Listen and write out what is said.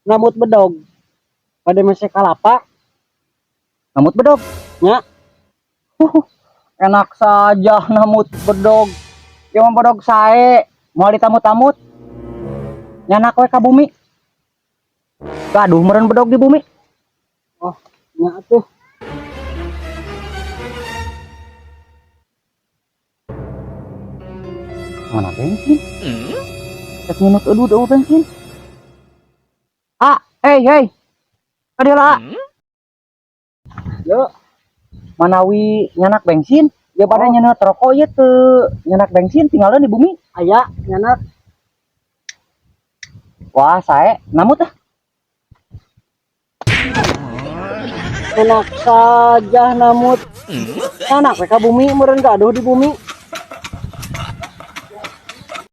Nambut bedog. Pada masih kalapa. Namut bedog. Nya. Enak saja namut bedog. Ieu mah bedog sae, moal ditamut-tamut. Nyanak we ka bumi. Gaduh meureun bedog di bumi. Oh, nya atuh. Mana bensin? Cek minut eueuh eueuh bensin. Ah, hey hey. Kadieu lah. Yo. Manawi nyanak bensin, ya pada Oh. nyeuneuh rokok ieu teu nyanak bensin tinggalin di bumi. Aya nyanak. Wah, sae, namut ah. Enak saja namut. Nyanak we ka bumi meureun gaduh di bumi.